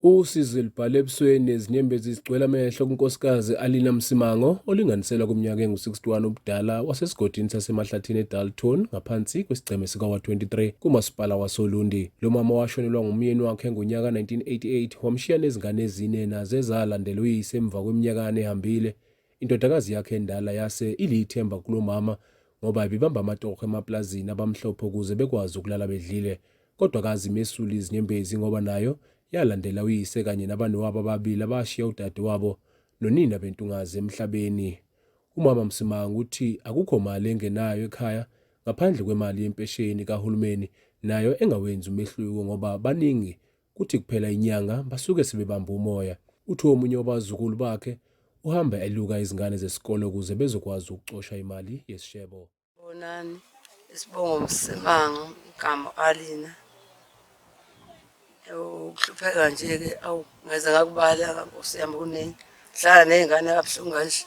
Usizi lubhale ebusweni nezinyembezi zigcwele amehlo kuNkosikazi Alina Msimango olinganiselwa kuminyaka engu-61 ubudala wasesigodini saseMahlathini eDalton ngaphansi kwesigceme sikawa-23 kumasipala wasoLundi. Lo mama washonelwa ngumyeni wakhe ngonyaka 1988 wamshiya nezingane ezine nazo ezalandela uyise emva kweminyakana ehambile. Indodakazi yakhe endala yase ilithemba kulo mama ngoba ibibamba amatoho emaplazini abamhlophe ukuze bekwazi ukulala bedlile. Kodwa kazi imesuli izinyembezi ngoba nayo yalandela uyise kanye nabanewabo ababili abashiya udadewabo nonina bentungazi emhlabeni. Umama Msimang uthi akukho mali engenayo ekhaya ngaphandle kwemali yempesheni kahulumeni nayo engawenzi umehluko ngoba baningi kuthi kuphela inyanga basuke sebebamba umoya. Uthi omunye wabazukulu bakhe uhamba eluka izingane zesikole ukuze bezokwazi ukucosha imali yesishebo. Bonani, isibongo Msimango, igama Alina. Ukuhlupheka nje-ke awu ngeze ngakubala nkosi yami kuningi. Hlala ney'ngane kabuhlungu kanje.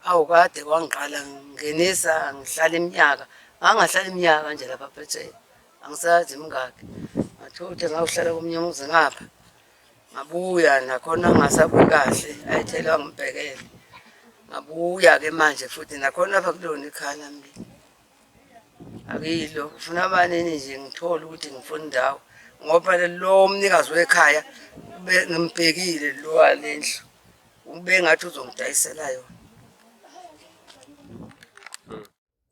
Awu kade kwangiqala ngingenisa ngihlala iminyaka, ngangahlala iminyaka nje lapha phesheya, angisazi mingaki. Ngathutha ngayohlala komunye umuzi ngapha, ngabuya nakhona ngingasabuyi kahle, ayithele wangibhekele. Ngabuya-ke manje futhi nakhona lapha kulona ikhaya lami leli. Akuyilo, ufuna abanini nje ngithole ukuthi ngifuna indawo ngoba phela lo mnikazi wekhaya ngimbhekile lo walendlu. Ubengathi uzongidayisela yona.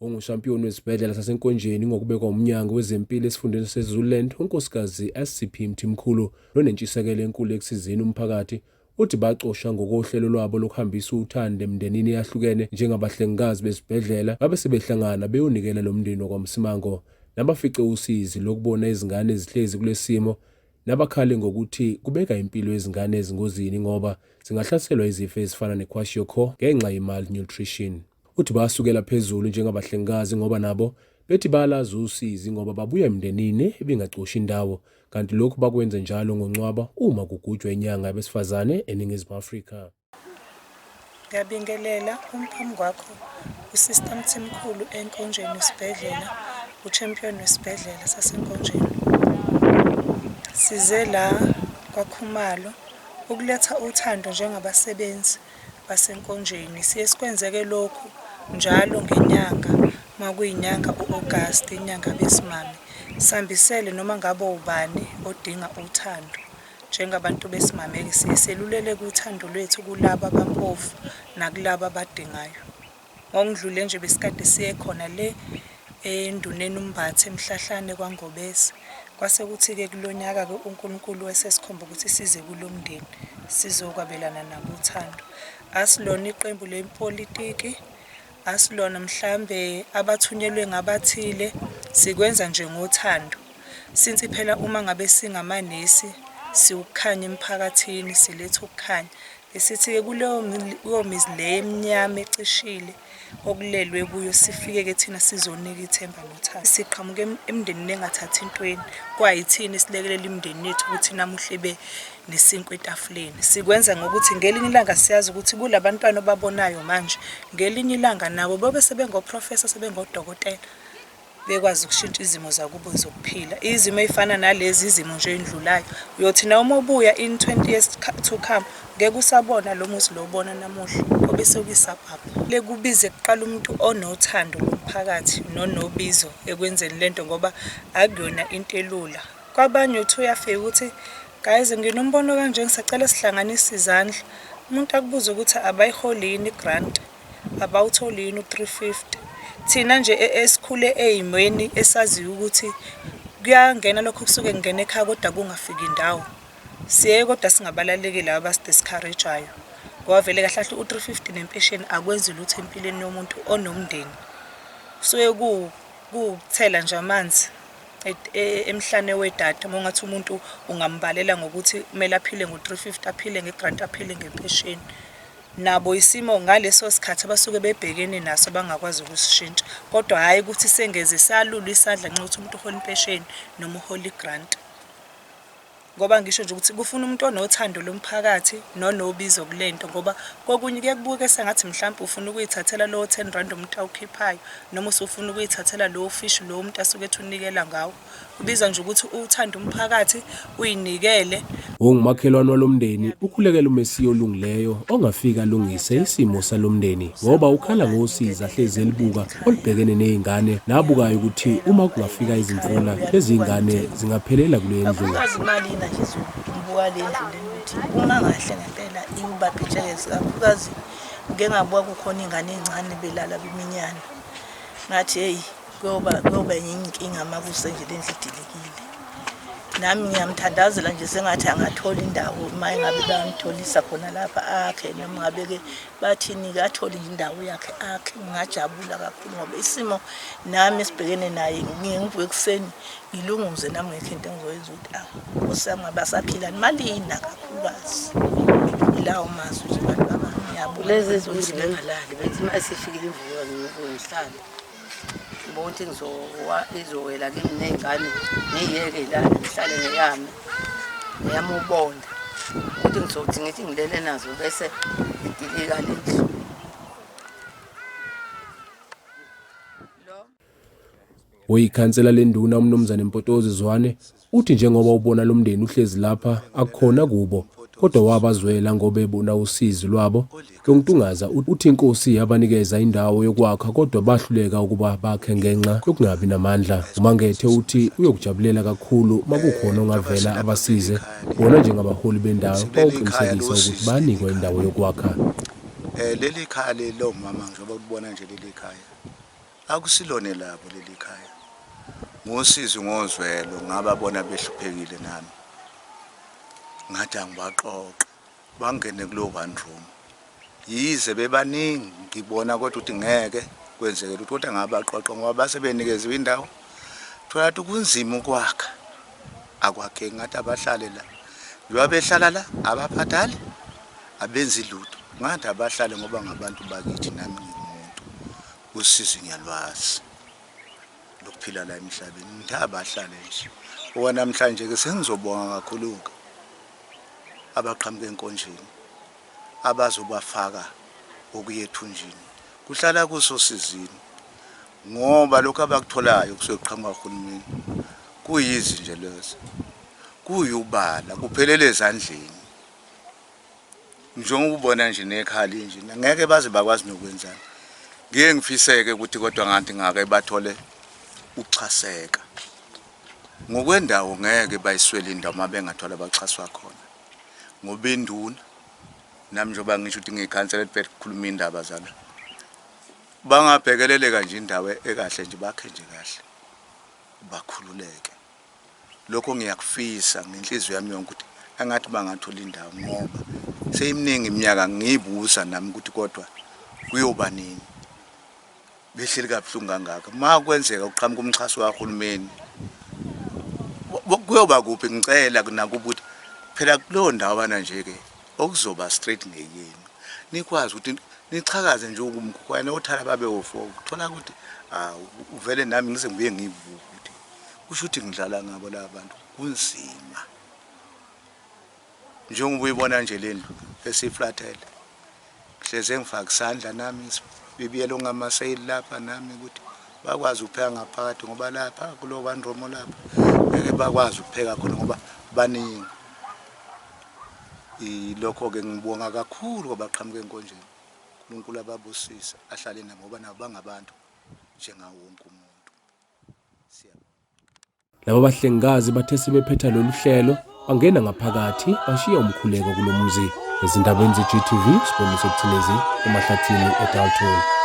Ongushampiyoni wesibhedlela saseNkonjeni ngokubekwa umnyango wezempilo esifundeni saseZululand, uNkosikazi SCP Mthimkhulu, nonentshisekelo enkulu ekusizeni umphakathi, uthi bacosha ngokohlelo lwabo lokuhambisa uthando emndenini eyahlukene njengabahlengikazi besibhedlela babe sebehlangana beyonikela lo mndeni wakwaMsimango nabafice usizi lokubona izingane zihlezi kulesimo nabakhale ngokuthi kubeka impilo yezingane ezingozini ngoba zingahlaselwa izifo ezifana ne-kwashiorkor ngenxa ye-malnutrition. Uthi basukela phezulu njengabahlengikazi ngoba nabo bethi bayalazi usizi ngoba babuya emndenini ebingacoshi indawo kanti lokhu bakwenze njalo ngoNcwaba uma kugujwa inyanga yabesifazane eNingizimu Afrika. Ngiyabingelela umphambi kwakho uSister Mthimkhulu eNkonjeni wesibhedlela, uchampion wesibhedlela saseNkonjeni. Size la kwaKhumalo ukuletha uthando njengabasebenzi baseNkonjeni. Siye sikwenzeke lokhu njalo ngenyanga uma kuyinyanga u-August, inyanga yabesimame. Sihambisele noma ngabe ubani odinga uthando. Njengabantu besimame-ke siye seluleleke uthando lwethu kulaba abampofu nakulaba abadingayo. Ngokundlule nje besikade siye khona le enduneni uMbatha eMhlahlane kwaNgobese. Kwase kuthi-ke kulo nyaka-ke uNkulunkulu wesesikhomba ukuthi size kulo mndeni sizokwabelana nabo uthando. Asilona iqembu lepolitiki, asilona mhlambe abathunyelwe ngabathile, sikwenza nje ngothando. Since phela uma ngabe singamanesi siwukukhanya emphakathini, siletha ukukhanya. Besithi-ke kuleyo mizi le emnyama ecishile okulelwe kuyo sifike-ke thina sizonika ithemba nothando. Siqhamuka emndenini engathathi ntweni, kwayithina esilekelela imindeni yethu ukuthi namuhla ibe nesinkwa etafuleni. Sikwenza ngokuthi ngelinye ilanga siyazi ukuthi kula bantwana obabonayo manje, ngelinye ilanga nabo bobe sebengoprofesa sebengodokotela. Bekwazi ukushintsha izimo zakubo zokuphila. Izimo ey'fana nalezi izimo nje ey'ndlulayo. Uyothi nawe uma ubuya in 20 years to come, ngeke usabona lo muzi lo owubona namuhla, kobe sekuyi-suburb. Le kubize kuqala umuntu onothando lomphakathi nonobizo ekwenzeni lento ngoba akuyona into elula. Kwabanye uthi uyafika ukuthi guys nginombono kanje ngisacela sihlanganise izandla, umuntu akubuze ukuthi abayiholi yini i-grant. Abawutholi yini u-350? Thina nje esikhule ey'mweni esaziyo ukuthi kuyangena lokhu kusuke kungena ekhaya kodwa kungafiki ndawo. Siye kodwa singabalaleki laba abasi-discourage-ayo ngoba vele kahle kahle u-350 nempesheni akwenzi lutho empilweni yomuntu onomndeni. Kusuke kuwukuthela nje amanzi emhlane wedada uma ungathi umuntu ungambalela ngokuthi kumele aphile ngo-350, aphile nge-grant, aphile ngempesheni. Nabo isimo ngaleso sikhathi abasuke bebhekene naso abangakwazi ukusishintsha. Kodwa hhayi ukuthi sengeze salula isandla ngenxa yokuthi umuntu uhola impesheni noma uhola i-grant. Ngoba ngisho nje ukuthi kufuna umuntu onothando lomphakathi nonobizo kule nto ngoba kokunye kuye kubuke sengathi mhlampe ufuna ukuyithathela lowo ten rand umuntu awukhiphayo noma usufuna ukuyithathela lowo fishi lowo muntu asuke ethi unikela ngawo. Kubiza nje ukuthi uwuthande umphakathi, uyinikele. Ongumakhelwane walomndeni ukhulekela uMesiya olungileyo ongafika alungise isimo salomndeni ngoba ukhala ngosizi ahlezi elibuka olubhekene nezingane nabukayo ukuthi uma kungafika izimvula lezi zingane zingaphelela kule ndlu. Kakhulukazi imali ina nje ngibuka le ndlu lena ukuthi uma ngahle ngempela iwubabhitshekezi kakhulukazi ngike ngabuka kukhona ingane encane belala biminyana ngathi heyi kuyoba kuyoba enye inkinga uma kusenje le ndlu idilikile. Nami ngiyamthandazela nje sengathi angathola indawo uma engabe bayamtholisa khona lapha akhe noma ngabe-ke bathini-ke athole nje indawo yakhe akhe ngingajabula kakhulu ngoba isimo nami esibhekene naye ngiye ngivuke ekuseni ngilunguze nami ngekho into engizoyenza ukuthi awu nkosi yami ngabe asaphila malina kakhulukazi ilawo mazwi nje bantu baba ngiyabonga Lezi zindlu bengalali bethi uma isifikile imvula ngivuke ngihlale. Ngibona ukuthi ngizowa izowela kimi ney'ngane ngiyiyeke la ngihlale ngeyami neyami ubonda ukuthi ngizothi ngithi ngilele nazo bese idilika le ndlu. Oyikhansela lenduna uMnumzane Mpotozi Zwane uthi njengoba ubona lo mndeni uhlezi lapha akukhona kubo kodwa wabazwela ngoba ebona usizi lwabo. Lo Ntungaza uthi inkosi yabanikeza indawo yokwakha kodwa bahluleka ukuba bakhe ngenxa yokungabi namandla. UMangethe uthi uyokujabulela kakhulu makukhona ongavela abasize bona njengabaholi bendawo bawuqinisekisa ukuthi banikwa indawo yokwakha. Leli khaya leli lomama njengoba ubona nje leli khaya Akusilona elabo leli khaya. Ngosizi ngozwelo ngababona behluphekile nami. Ngathi angibaqoqe bangene kulo one room. Yize bebaningi ngibona kodwa ukuthi ngeke kwenzeke lutho kodwa ngabaqoqa ngoba base benikeziwe indawo. Thola ukuthi kunzima ukwakha. Akwakheki ngathi abahlale la. Njengoba behlala la ababhadali abenzi lutho. Ngathi abahlale ngoba ngabantu bakithi nami ngingumuntu. Usizi ngiyalwazi lokuphila la emhlabeni ngithe abahlale nje owanamhlanje ke sengizobonga kakhulu-ke abaqhamuka enkonjeni abazobafaka okuya ethunjini kuhlala kusosizini ngoba lokhu abakutholayo kusuke kuqhamuka kuhulumeni kuyizi nje lezo kuyubala kuphelele ezandleni Njengoba ubona nje nekhaya linje ngeke baze bakwazi nokwenzani. Ngiye ngifiseke ukuthi kodwa ngathi ngake bathole ukuxhaseka. Ngokwendawo ngeke bayiswele indawo uma bengathola abaxhaswa khona. Ngoba induna nami njengoba ngisho ukuthi ngiyikhansela elibheke ukukhuluma indaba zala. Bangabhekeleleka nje indawo ekahle nje bakhe nje kahle bakhululeke. Lokho ngiyakufisa ngenhliziyo yami yonke ukuthi engathi bangathola indawo ngoba seyiminingi iminyaka ngiyibuza nami ukuthi kodwa kuyoba nini behleli kabuhlungu kangaka. Uma kwenzeka uqhamuka umxhaso kahulumeni kuyoba kuphi ngicela nakubo ukuthi phela kuleyo ndawana nje-ke okuzoba straight ngeyenu nikwazi ukuthi nichakaze nje ukumkhukhwana othala babe wo-four kuthola ukuthi uvele nami ngize ngibuye ngiyibuke ukuthi Kusho ukuthi ngidlala ngabo laba bantu kunzima. Njengoba uyibona nje le ndlu esiflathele. Ngihleze ngifaka isandla nami bibiyela ongamaseyili lapha nami ukuthi bakwazi ukupheka ngaphakathi ngoba lapha kulo one room lapha ngeke bakwazi ukupheka khona ngoba baningi. Ilokho-ke ngibonga kakhulu kwabaqhamuka enkonjeni. uNkulunkulu ababusise ahlale nabo ngoba nabo bangabantu njengawo wonke umuntu. Laba bahlengikazi bathe sebephetha lolu hlelo bangena ngaphakathi bashiya umkhuleko kulo mzi. Ezindabeni ze-GTV, Siboniso Buthelezi, eMahlathini, eDalton.